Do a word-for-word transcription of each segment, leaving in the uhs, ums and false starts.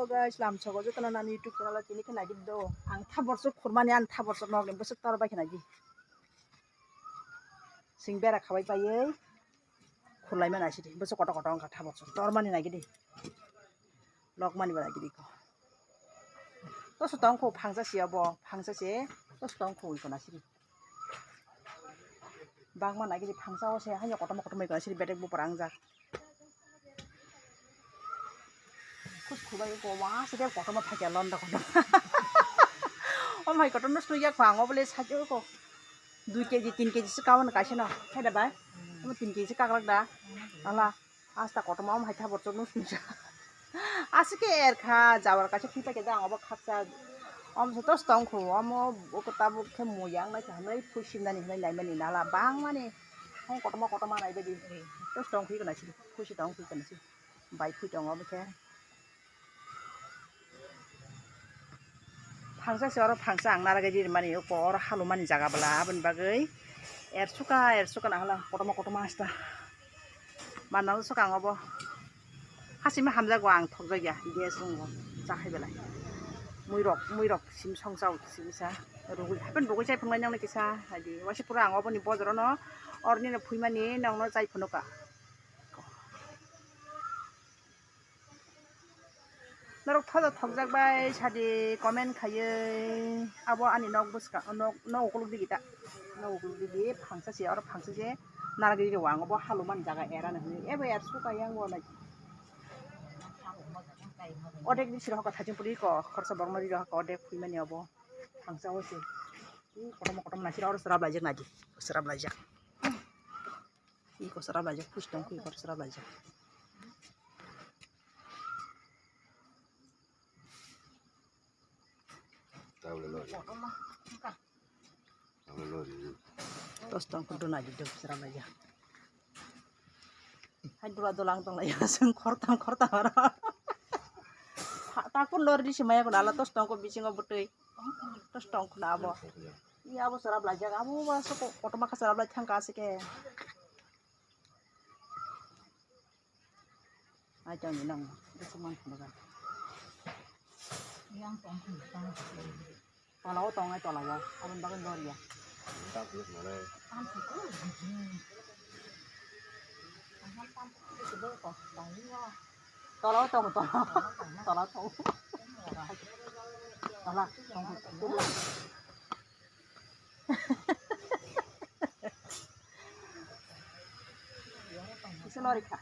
Hello guys, lamsogo jotono nani YouTube channel o tini khe naidi do. Ang thaborsuk khurmani, ang thaborsuk nog ni bwswk tor bai khe naidi. Sing bera khabai paiwi khurlai mani asidi. Bwswk kotor kotor wngkha thaborsuk. Tor mani naigidi. Lok mani ba naigidi ko. Toso tong kho phangsa se abo, phangsa se. Toso tong kho iko nasidi. Bangma naigidi phangsa o se haino kotorma kotorma iko nasidi bedek bupra wngjak. Khus khubai ko wa se de kotorma phakya londa kotorma. O mai kotorma sui ya khwang o bole sakhe ko. Dui kg tin kg se kawan kaisa no. Hai da bai. Omo tin kg se kaklak da. Ala. Asta kotorma omo hai thaborsuk no sui sa. Aswk khe erkha jawar kaisa thwi paikhe da ang obo khaksa. Omo se toso tong kho omo oko tabuk khe muya wngnai kha hwnwi phui simnani hwnwi naimani nala bangmani. Hong kotorma kotorma naibaidi. Toso tong kho iko naisidi. Phuisi tong phui tong si. Bai phui tongo bwkhe. Phangsa se oro phangsa ang naragwi rirmani oko oro halumani jaga bwla aboni bagwi ersuka ersuka nahwla kotorma kotorma hasta. Manna suka ang obo. Hasima hamjago ang thokjakya gas wngo chakhai belai. Muirok muirok sim songsa simsa rugwi hapen rugwi chai phunglai nangni kisa haidi waisa pura ang oboni bojorono ornino phuimani nangno chai phunuka. Norok thoda thokjak bai sadi comment khaiwi abo ani nok bwska nok nok ukuluk digi ta nok ukuluk digi phangsa se oro phangsa se naragri rw ang obo halumani jaga era no hwnwi ebo er suka yang bo nai odek di siro hoka thajin puri ko khorsa borma riro hoka odek phuimani obo phangsa o se kotorma kotorma naisira oro srap laijak naidi srap laijak. Iko sara belaijak, pus tong iko sara belaijak. Tos tong kudu na di dok sara belaijak. Hai dua dolang tong lai seng khortam khortam aro. Takun lor di simaya kun ala tos tong ko bisingo butui. Tos tong kun abo. Iya abo sara belaijak abo ba soko kotorma ka sara belaijak thang ka sike. Ai tong ni nang, bisi man phunukha. Yang tong phunukha. Tola o tong ai tola o, aboni bagwi loriya. Tola o tong, tola, tola tong. Tola tong. Kisa norikha.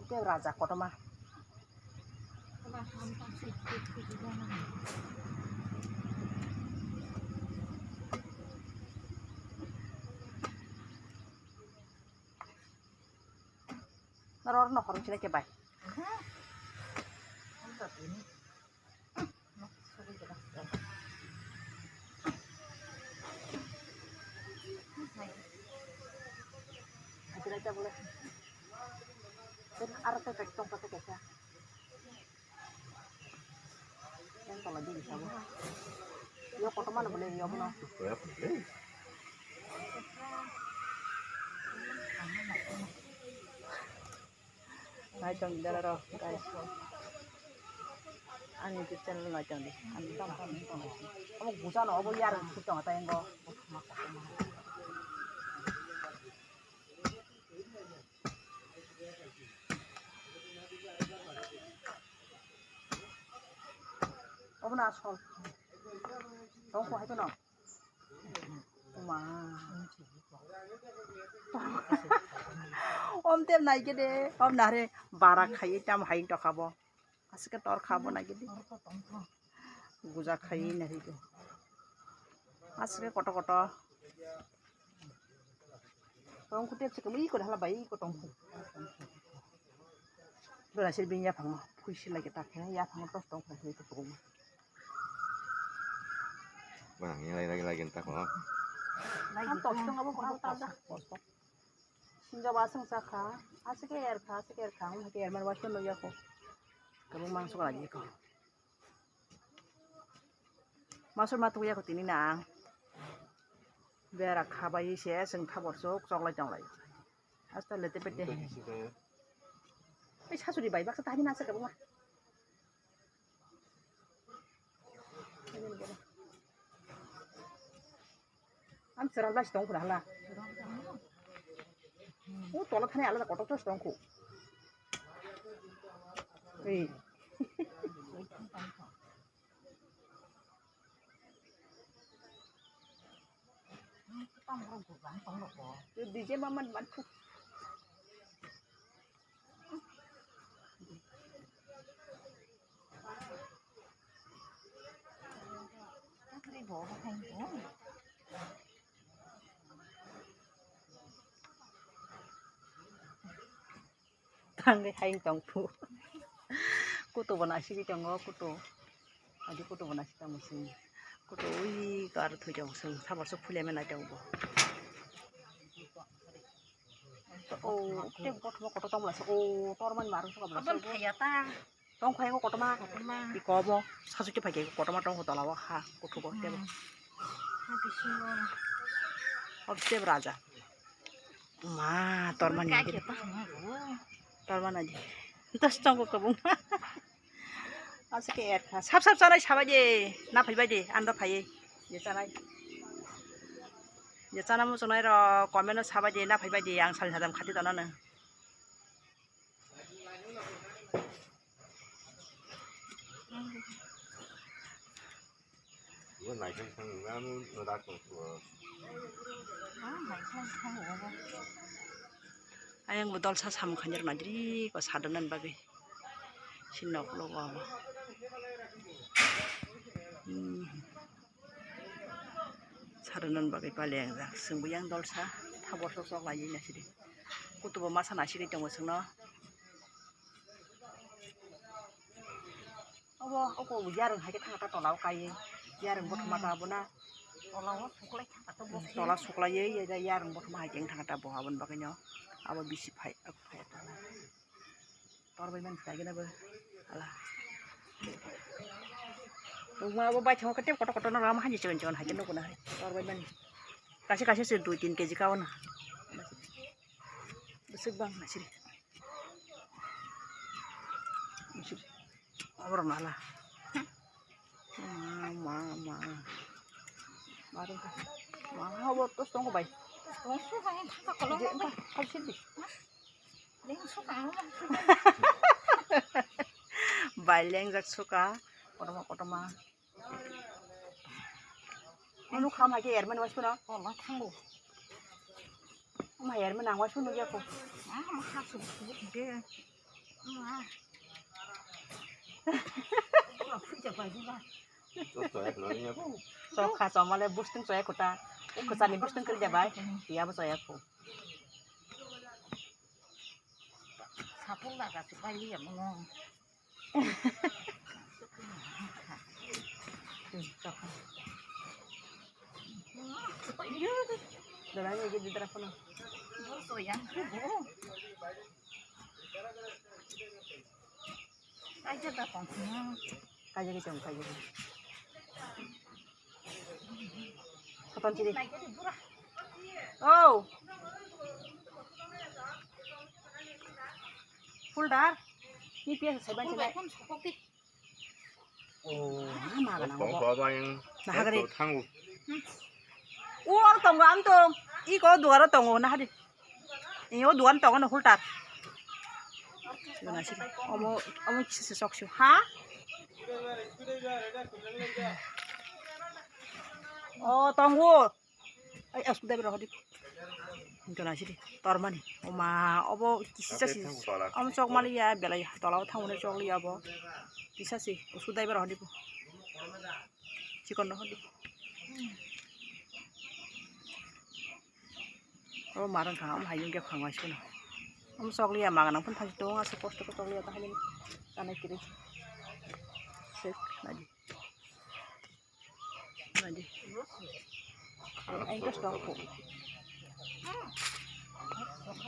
Ito raja kotorma. Norok nokor wngkhe bai. Aro tei kaisa tongkha tei kaisa. Yang tola digi sabo. Yo kotorma no bole yo bono. Nai tong dara ro guys. Ani YouTube channel nai tong di. Ani tong tong tong. Amo gusa no obo yar suk tong ta engo. Obo na sol. Tong ko hai to no. Om tem nai ke de, om nare bara khai tam hai to khabo. Asike tor khabo nai ke de. Guja khai nai ke. Asike koto koto. Tong ku tep sikam iko dah labai iko tong ku. Dora sir bin ya phang phui si lagi tak ya phang tos tong phang itu pung. Bang yang lagi lagi lagi tak mo. Lagi tong tong abo ko ta da. Sinja wasang sa kha. Asike er kha asike er kha. Ang ke er man wasu no ya ko. Kamu masuk lagi ko. Masuk ma tuya ko tini na. Bera khabai se seng thabor sok choklai tonglai. Asta lete pete. Sasuri bai baksa tahini nasa kabuma. Ang seram blas tong khuna hala. O tola thani alada kotok tos tong khu. Ei. D J maman man khu. Tangwi hai wng tong phu. Kutu bo naisingwi tongo, kutu. Adi kutu bo naising tong sing. Kutu ui kar thui tong sing. Sabar sok phule menai tong bo. O, tei bothoma kotor tong bwla se. O, tormani marung sok bwla se. Abon phaiya ta. Tong khai kotorma. Kotorma. Iko bo. Sasuki phai kotorma tong tola o ha. Kutu bo tebo. Hmm. Ha bisingo. Ob tebo raja. Ma, tormani. Kaki adi. Tormani adi. Dos tongo kabung. Asike erkha. Sap sap chanai sabai de. Na phaibai de. Ando phaiye. Je chanai. Je chana muchunai ro comment o sabai de. Na phaibai de. Ang sal sadam khati tonano. Ayang bo dolsa samung khainai rok naidi ko sadonani bagwi. Sini nok logo abo. Hmm. Sadonani bagwi pali ang jak. Chwngbo yang dolsa. Tha bosok sok lai na sidi. Kutubo masa naisidi tongo chwngno. Obo, oko yarwng hai khe thangkha ta tola o kaiwi. Yarwng bothoma ta abo na. Tola o suklai thangkha ta bo. Tola suklaiwi ya, ya, yarwng bothoma hai khe wng thangkha ta bo aboni bagwi no. Abo bisi phai, phai tola. Tor bai mani kaiwi na bo. Hala. Wngma abo bai thango khe tei kotor kotor no rama hani chikon chikon hai khe nugo na hai. Tor bai mani. Kaisa kaisa se dui tin keji kao na. Bwswk bang na sini. Abro mala. Ma, ma, ma. Maro ka. Ma, ha, bo, tos tongo bai. Tos tongo bai, thaka kolong bai. Kau sini. Leng suka. Bai, leng jak suka. Kotorma, kotorma. Manu kham hai khe ermani waisano. Ola thango. Ama ermani ang waisano ya ko. Ah, ma ha su su de. Ma. Ola phuja bai ba. Sok kha, sok male bustung sok kota. Kosani bustung kri de bai. Ya bo sok ko. Sapung laga su bai ya mo. Dara ni gidi dara kono. Kaja ki tong, kaja ki. Koton chiri. Oh. Full dar. Ni pia sai ban chila. Oh, ma gana. Tong bo. Nahagari. Thangu. O, ang tongo, ang tong. Iko duaro tongo, nahadi. Iyo duan tongo no full dar. Omo, omo kisa se sok su. Ha? O, tongo. Ai, asuk dai bera hodi. Hingkha na sidi. Tormani. Oma, obo kisa si. Omo chok mali ya, belai tola o thangmani chok li ya bo. Kisa si. Asuk dai bera hodi bo. Chikon no hodi. Obo marang kha, omo hai wngkhe khangma sino. Omo chok li ya, maga nang phun thangsi tongo, asuk kosto khe chok li ya, ta hai ni. Tanai kiri. Sek, nadi. Nadi. Ang gusto ko.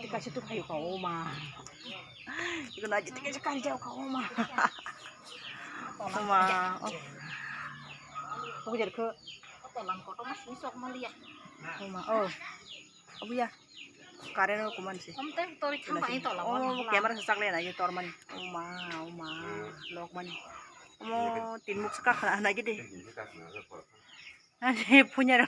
Tika situ kayo ka oma. Iko na jiti kayo ka oma. Oma. Oh. Aku jadi ke. Oma. Oh. Abuya. Current o kuman se. Om tei tori thang bai tola. Oh, camera sa chaklai na ye tor mani. Oh ma, oh ma, lok mani. Omo tin muk sa kakha na gidi. Ani punya ro.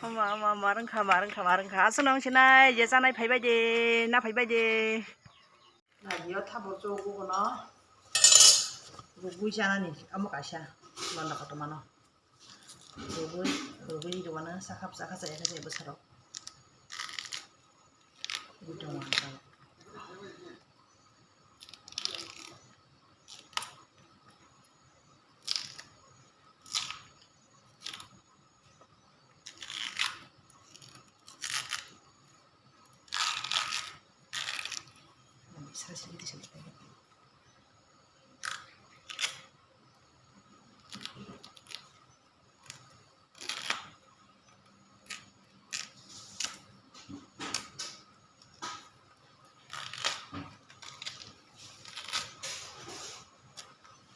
Oma, oma, marang kha, marang kha, marang kha. Aswk nang sinai, je chanai phaibai de, na phaibai de. Nagio thabor chok bugono. Rugui chanani, amo kaisa. Londa kotormano. Rugui, rugui rwano, sakha, sakha, sakha, sakha, bwsarok. Rugui tongo ang.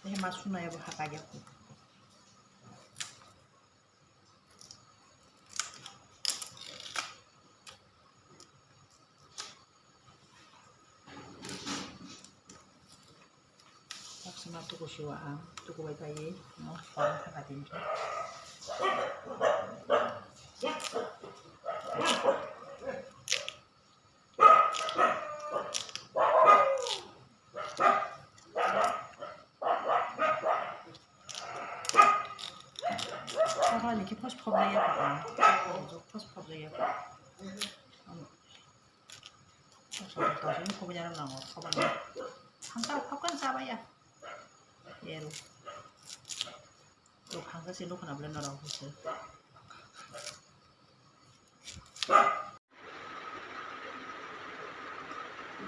Tei ma suna yabo haka ya. Laksana tuku siwa ang, tuku bai pai no phone thaka din. Khoba ni khe post khoba ya kha. Post khoba ya kha. Post khoba ya nango, khoba ni. Hamta khokan chaba ya. Yeru. Rok hangsa se nukha na bole norok hwnkhe.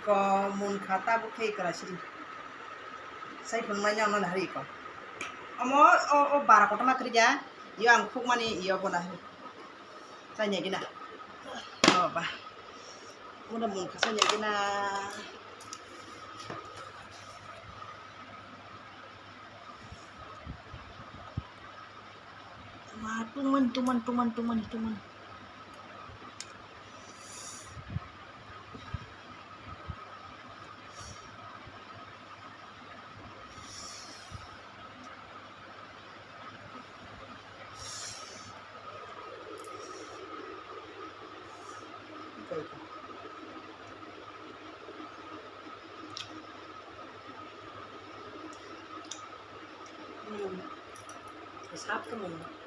Ko mun kha tabuk khe ikora siri. Sai phunuknai nang nang hari ko. Omo o, o bara kotorma kwrwi ya. Yo ang khukmani yo bo na hari. Chanya gina. O ba. Muna mun kha chanya gina. Ma, tungmani, tungmani, tungmani, tungmani, tungmani. Hmm. Sap tuh.